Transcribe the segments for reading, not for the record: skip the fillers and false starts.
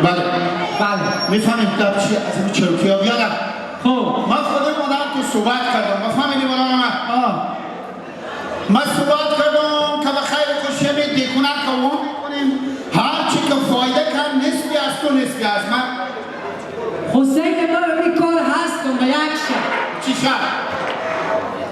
بله بله. میفهمیم در چی از این چروکی ها بیادم. خب من خود مادر تو صحبت کردم، مفهمیدی مولانا؟ من آه من صحبت کردم که به خیر خوشی می دیکونه که وام میکنیم، هر چی که فایده کرد نصفی از تو نصفی از من. حسین من این کار هستم به یک شب. چی شب؟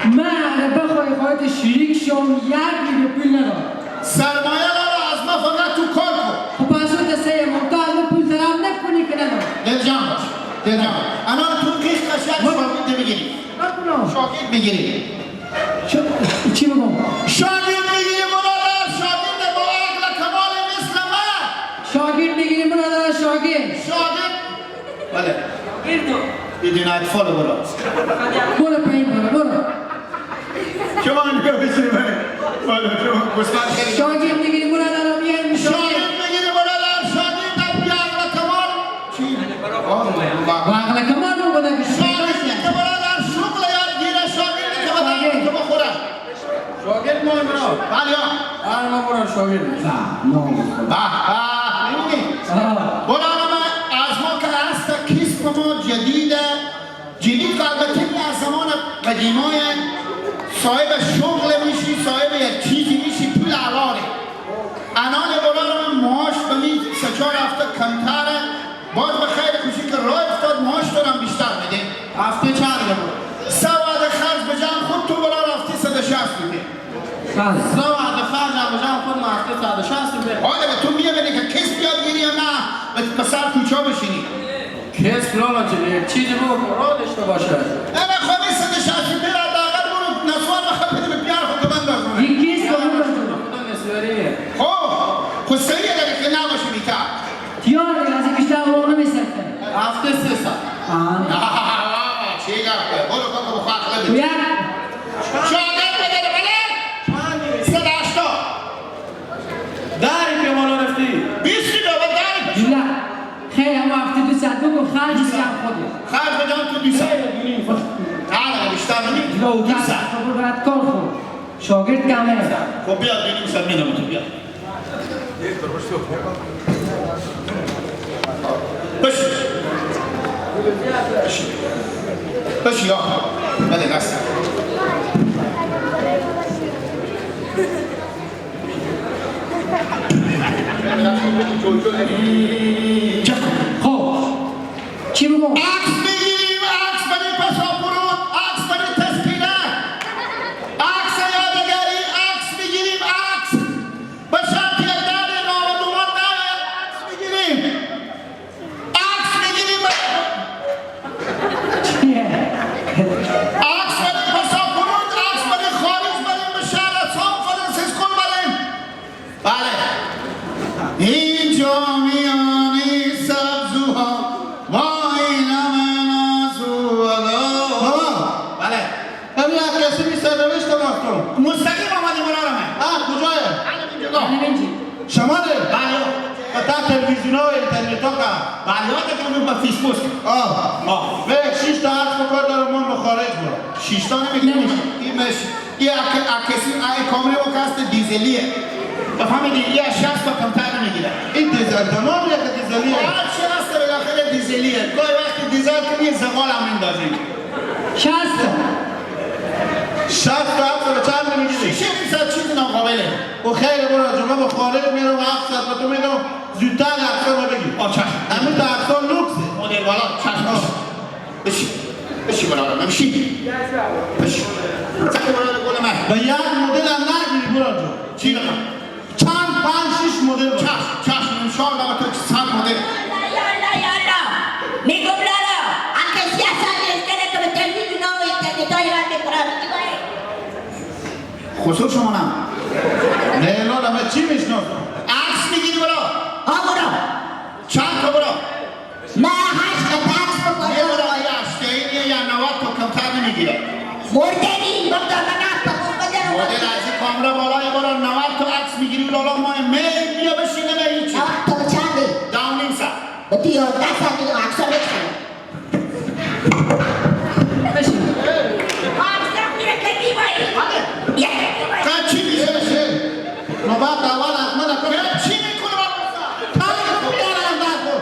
من اگر بخوای خواهد شریک شم یک میلیون پول ندارم. سرمایه داره از من، فقط تو کار کن. خب پس تو سه ماه تو از من پول طلب نکنی که ندارم. دل جمع باش، دل جمع باش. الان تو قیش قشنگ شاگرد میگیری. نکنم. شاگرد میگیری. چی بگم؟ شاگرد میگیری برادر، شاگرد با عقل کمال مثل من. شاگرد میگیری برادر، شاگرد. شاگرد. بله. بدون اطفال برو. برو پایین، برو برو. شما اینجا بشینید. بله شما گوسفند خیلی. شاگرد میگیری برادر، میایم شاگرد. شاگرد میگیری برادر، شاگرد در عقل کمال. چی؟ با عقل کمال رو بوده که شاگرد که برادر شغل یاد گیره، شاگرد که برادر تو بخوره. شاگرد ما برا. بله یا. آره ما برا شاگرد. به به میبینی؟ برادر من از ما که هست کسب ما جدیده، جدید که البته از زمان قدیمای صاحب شغل میشی، صاحب یک چیزی میشی، پول عواره. الان برادر من معاش به می سه چهار هفته کمتره، باز به خیر خوشی که راه افتاد معاش دارم بیشتر میده. هفته چند بود؟ سه وعده خرج به جمع خود تو برادر هفته 160 میده. بله. سه وعده خرج به جمع خود من هفته 160 میده. حالا به تو میبینی که کس بیاد گیری یا نه به سر کوچه بشینی. کس لالا جلی چیزی بود راه داشته باشه. نه نه خب این 160 میده حداقل برو نسوان بخواه بده به پیار خود که من دارم. این کیس با اون برو. خدا نسیاریه. خب خب سریع داره که نباشه بیتر. تیار دیگه از این بیشتر اون نمی‌سرفه. هفته 300. آه. چی گفته؟ برو کاکا بخواه عقله تو بده. یک شاگرد بده بله؟ 180. داری که مالا رفتی؟ 20 بابا داری پیش. جولا خیر هم هفته 200 بگو خرج جمع خوده. خرج به جمع تو 200. نه بیشتر نمی. جولا او 200. تو برو باید کار خور. شاگرد کمه. خب بیا 200 میدم تو بیا. بشی. بشی. بشی یا. بله دست. خب چی بگم؟ عکس بگیریم، عکس برای پساپورت، عکس برای تذکره، عکس یادگاری، عکس بگیریم، عکس به شرط یک در نامدومان نیاید. عکس بگیریم، عکس بگیریم، چیه؟ عکس برای پساپورت، عکس برای خارج بریم، به شهر سان فرانسیسکو بریم. بله اینجا میانی سبزوها با این همه نازو بابا. بله همین عکاسی بی سرنوشت ماستم. مستقیم آمدیم برارم. آه کجایه؟ الان اینجا. همینجی. شماله؟ بله. با تا تلویزیون ها و اینترنت ها که. بله یادتون با فیسبوک. آه. آه. به 6 تا عکس بکار دارم من به خارج برم. 6 تا نمیگیریم. این مش این عکاسی این کامری و کاست دیزلیه. بفهمیدی یه 60 تا کمتر نمیگیره. این دیزل تمام یک دیزلیه. هر چی هست بالاخره دیزلیه. گاهی وقتی دیزل که یه زغال هم میندازیم. 60 تا. 60 تا عکس رو چند نمیگیری؟ 6 صد چیز ناقابله. و خیلی برو جمعه به خارج میرم 700 به تو میدم زودتر عکس‌ها رو بگیر. آه چشم. همین تا عکس‌ها لوکسه. مدل بالا چشم. بشی. بشی برادر بشی. بشی. سر برادر گل من. به یک مدل هم نگیری برو جون. چی بخوام؟ چند 5 6 مدل باشه. چشم چشم انشالله به تو 100 مدل. یالا یالا میگم لالا عکاسی اصلا نیست که به تلویزیون و اینترنت های من میکنم. خصوص شما نه. نه لالا من چی میشناسم؟ عکس میگیری برا. ها برو. چند تا برا؟ من 8 تا عکس یه بکنم. برا یه 80 یا 90 تا کمتر نمیگیره. مردنی بگذار من 7 تا خوب بزنم. مدل از این کامرا بالا یه برا 90 تا عکس میگیری لالا ما می بیا بشینه نه هیچی. 90 تا چنده؟ 10.5 ساعت. به تو 11 ساعت میگم عکس‌ها بچینم. بشین. عکس‌ها میره که میبایی. بله. چی میشه؟ نوبت اول از من چی میکنه؟ تنگ خود دارم نخور.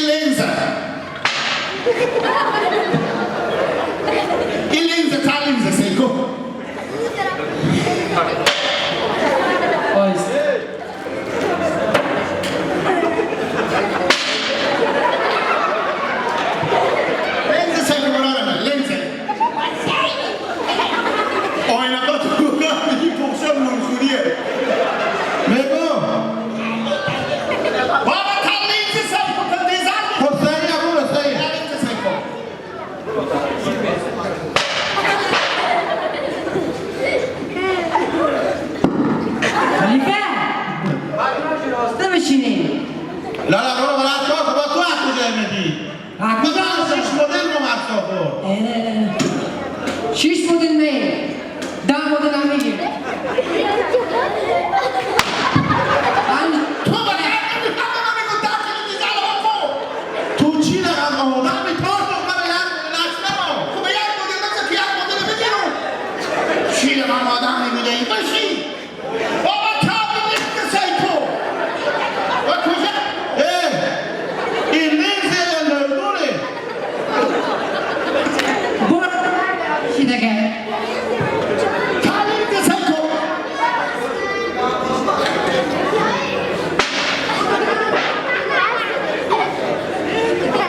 این لنزه، این لنزه تا لنزه سیکو. آیس لنز سیکو براره من لنزه. آینه تو میگی پخشه منخوریه. میگم بابا تا لنز سیکو تا دیزل. خب صحیح برو صحیح. لنز سیکو. خلیفه راسته بشینی. لالا برو برو کار با تو از کجا میدی؟ از کجا؟ شش مدل رو مرسا خورد. شش مدل می 10 مدل هم میگیم. تو با نمیفهمی، من میگم 10 کیلو دیزل بخور. تو چی رقم آدم میتار تو من یک نقش نما. خب یک مدل بگو که یک مدل بگیرم. شیر من آدم میبوده این بشی. بابا تا لنز سیکو. و کجا؟ اه این لنز لردونه. برو چی دیگه؟ تا لنز سیکو.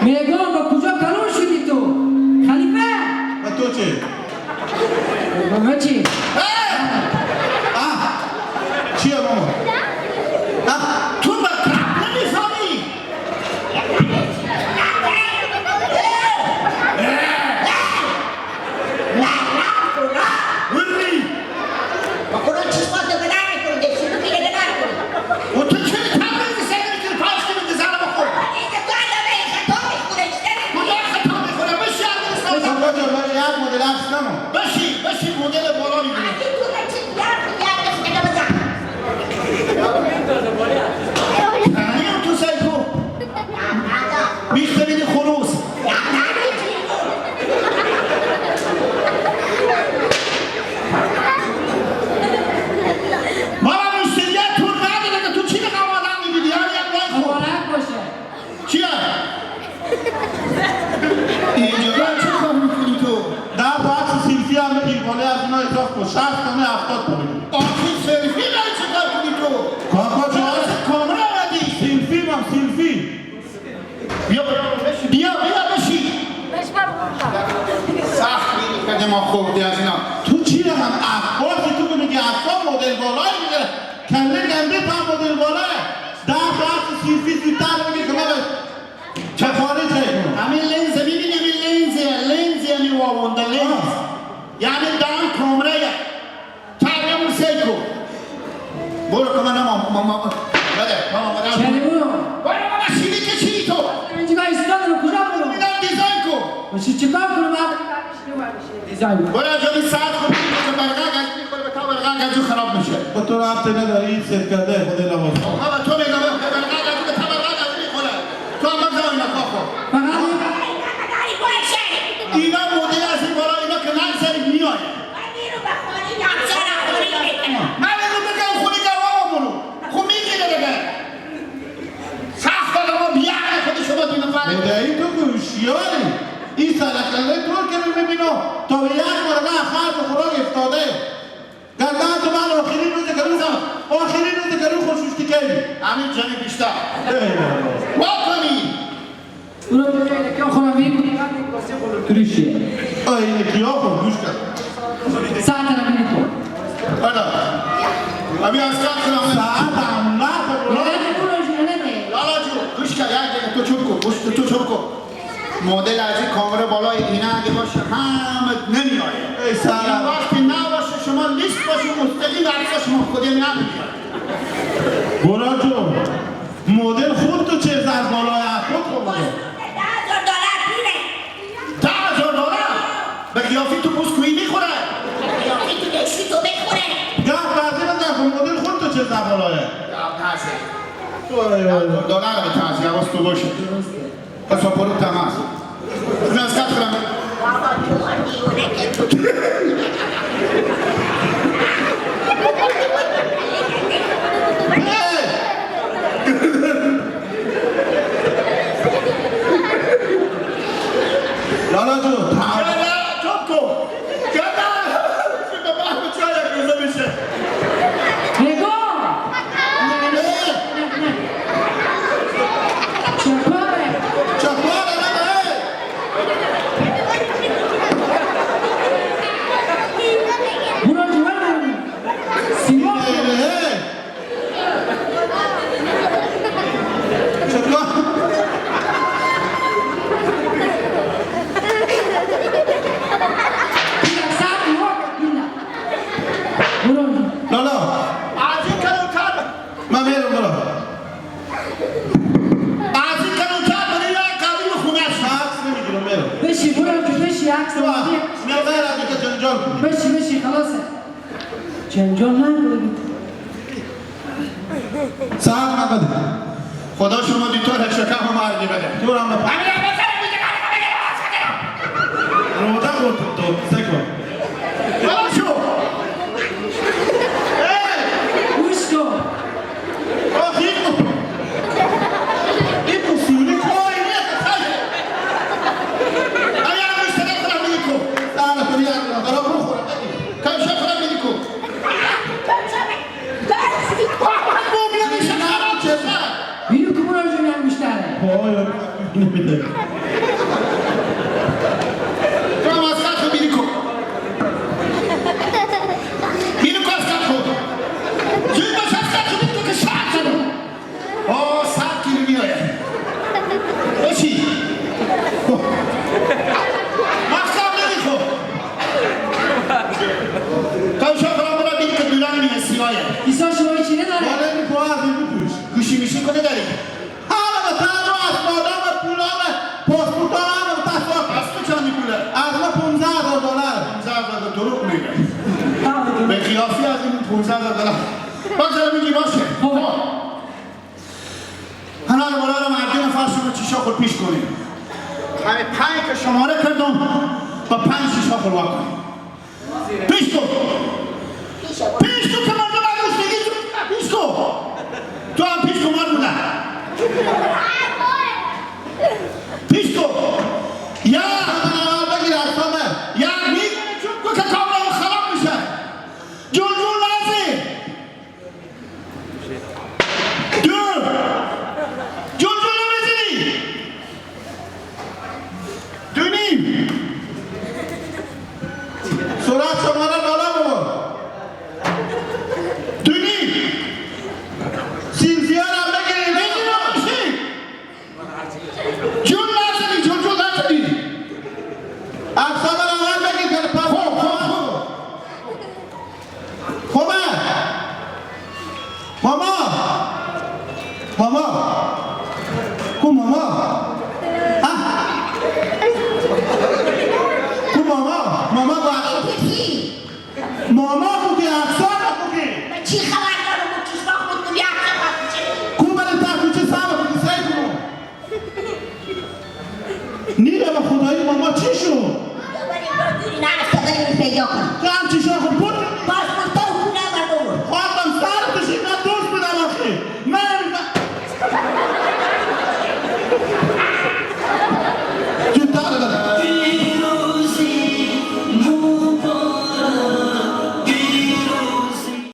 میگم با کجا کلون شدی تو خلیفه؟ و تو چی؟ با من چی؟ آه چیه ماما؟ آه تو با کپ نمیفهمی. وری. با خدا چشمات رو بلند میکنی، دستی رو میره بلند کنی. و تو چرا تا لنز سیکو می‌گیری؟ 5 کیلو دیزل بخور. این تو علاوه خطا میخوره، چیزه نمی‌خوره. کجا خطا میخوره؟ بشی از آقا جان من یک مدل عکس نما. بشی بشی مدل بالا میگیری. این تو چی یار یار دیگه بزن. یعنی تو سیکو میخوری خروس. بابا موسیقی تو نداره که تو چی رقم آدم میبینی؟ یعنی یک وای خور. مبارک باشه. چیه؟ اینجا چه کار میکنی تو؟ 10 تا عکس سیلفی هم بگیر بالا از اینا اضاف کن. 60 تا 70 تا بگیر. آخه سلفی داری چه کار کنی تو؟ کاکا جان کامرا آمدی. سیلفی مام سیلفی. بیا بیا بیا بشی. سخت میری که ما خورده از اینا. تو چی رقم عکاسی تو که میگی عکسا مدل بالای میگه کله گنده تا مدل بالای. 10 تا عکس سیلفی زودتر بگیر که من چه خارجه. همین لنز میبینی؟ همین لنز لنز یعنی واونده لنز یعنی دان کامره ترمون سیکو. برو که من ماما بده ماما بده. چرا برو؟ برو بابا شیلی کشی تو. اینجا ایستاده رو کجا برو؟ میدم دیزاین کو. باشی چیکار کنم؟ بعد دیزاین کن. برو از جامی ساعت خود که برقه گاز میخوره به تا برقه گازو خراب میشه. با تو رفته نداری این ست کرده خود لباس. بابا تو میگم برقه گازو به تا برقه گازو میخوره. تو هم بزن اینا کاکو. فقط اینا مدل از این بالا اینا که نگذاری میاد. من اینو بگم خونی گواه برو. خب میگیره دیگه. سخت آدم ها بیعقل خود شما دو نفره. بدهی تو که هوشیاری. این سرکله تو که میبینم تا به یک مرغه خرج و خوراک افتاده. گردن تو من آخرین روز که روز آخرین روز که روز خوشوشتی کردی. همین جانی بیشتر. ای بابا. وا کنی. اونو ببینه که خودم میبینی واسه خودم توریشیه. آی یکی ها خب گوش کن. ساعت رو ببینی تو. حالا. همین از کار کنم. ساعت هم نه خب. یعنی برو جونه. لالا جو گوش کن یک دقیقه تو چوب کن. گوش تو چوب کن. مدل از این کامره بالای اینا اگه باشه همه نمیآید. ای سلام. وقتی نباشه شما لیست باشه مستقیم عکس شما خودی نمیاد. برو جو مدل خود تو چه از بالای خود خود بوده. $10,000 پوله. $10,000 به قیافی تو بسکویی میخوره. قیافی تو دشتی تو بخوره. گفت بعضی بزن خب مدل خود تو چه از بالای. دلار به تنزی حواس تو باشه. پس پرو تماس. من از کات کنم. بابا تو دیوونه که تو. میرم. بشی برم که بشی عکس تو اومدی. میرم که جنجال کنی. بشی بشی خلاصه. جنجال نداره. ساعت من بده. خدا شما دیتور شکم و مرگی بده. تو هم بده. روده خورد تو سه کن. بلند شو. گوش کن. آخی این اصولی کاری نیست. اگر مشتری خودم میدی کو. سر کنی یک دارم بخورم. کمشا خودم میدی کو. بینو که برم جون انگشتره. وای نمیده. تو هم از خط میدی کو. میدی کو از خط خود. زود باش از خط میدی کو که ساعت زدم. آه 100 کیلو میآید. باشی. مقصد میدی کو. کمشا خودم برم میدی که دولان میه سیایه. ایسا شما هیچی نداره. بالا میپوه از این میپوش. گوشی میشی کنه داری. همه به تن رو از مادام و پولام پاسپورت همه به تصاف. از تو چند پوله؟ از ما 15,000 دلار. 15,000 دروغ میگه. به قیافی از این 15,000 دلار. بگذارم میگی باشه. خب. هنال بالا رو مردم فرش رو چیشا خود پیش کنیم. همه 5 که شماره کردم با 5 شیشا خود وا کنیم. پیش کن. پیش کن که مردم انگشتگی پیش کن. تو هم پیش کن مرد بودن. پیش کن. یا بگیر اصلا. یا میگه چون که کاملا خراب میشه. جون جون لازم. دو. جون جون نمیزنی. 2.5. سرعت شماره بالا ببر. 2.5. سیمزیار هم بگیریم. جون لازمی جون جون لازمی. اقسام اول بگیر که پس خب خب خب. خوبه. ماما ماما کو ماما کو ماما ماما با ماما کو که اقسام کو که چی خبر دارم و چشما خود نمی کو برای تا کوچه سر کو که سعی کنم نیره به خدایی ماما چی شد؟ پیدا کنم.